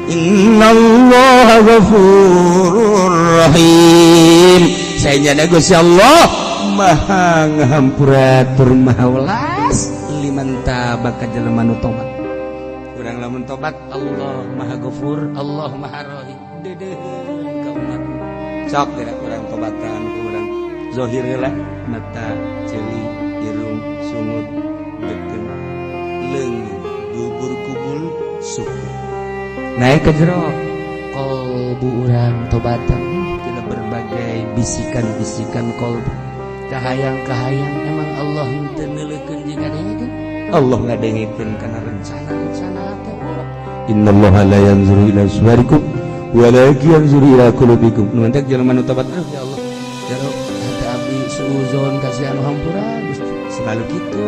Innallaha ghafurur rahim. Saya Gusti Allah Maha ngahampura tur Maha welas liman taba ka jelema nu tobat. Urang lamun tobat, Allah Maha Ghafur, Allah Maha Rahim. Deudeuheun ka umat. Sok geura urang tobatan ku urang zohir heula, mata, ceuli, irung, sungut, beuteung, leungeun, dubur, kubul, suku, naik ke jero kolbu. Urang tobatan tidak berbagai bisikan-bisikan kolbu, kahayang-kahayang. Emang Allah henteu neuleukeun jeung ngadengekeun? Allah ngadengekeun kana rencana-rencana hate urang. Innallaha la yanzuru ila suwarikum walakin yanzuru ila qulubikum. Nu mantak jelema nu tobat, "Aduh, ya Allah, jero hate abdi suuzon, kasihan, hampura Gusti." Selalu gitu.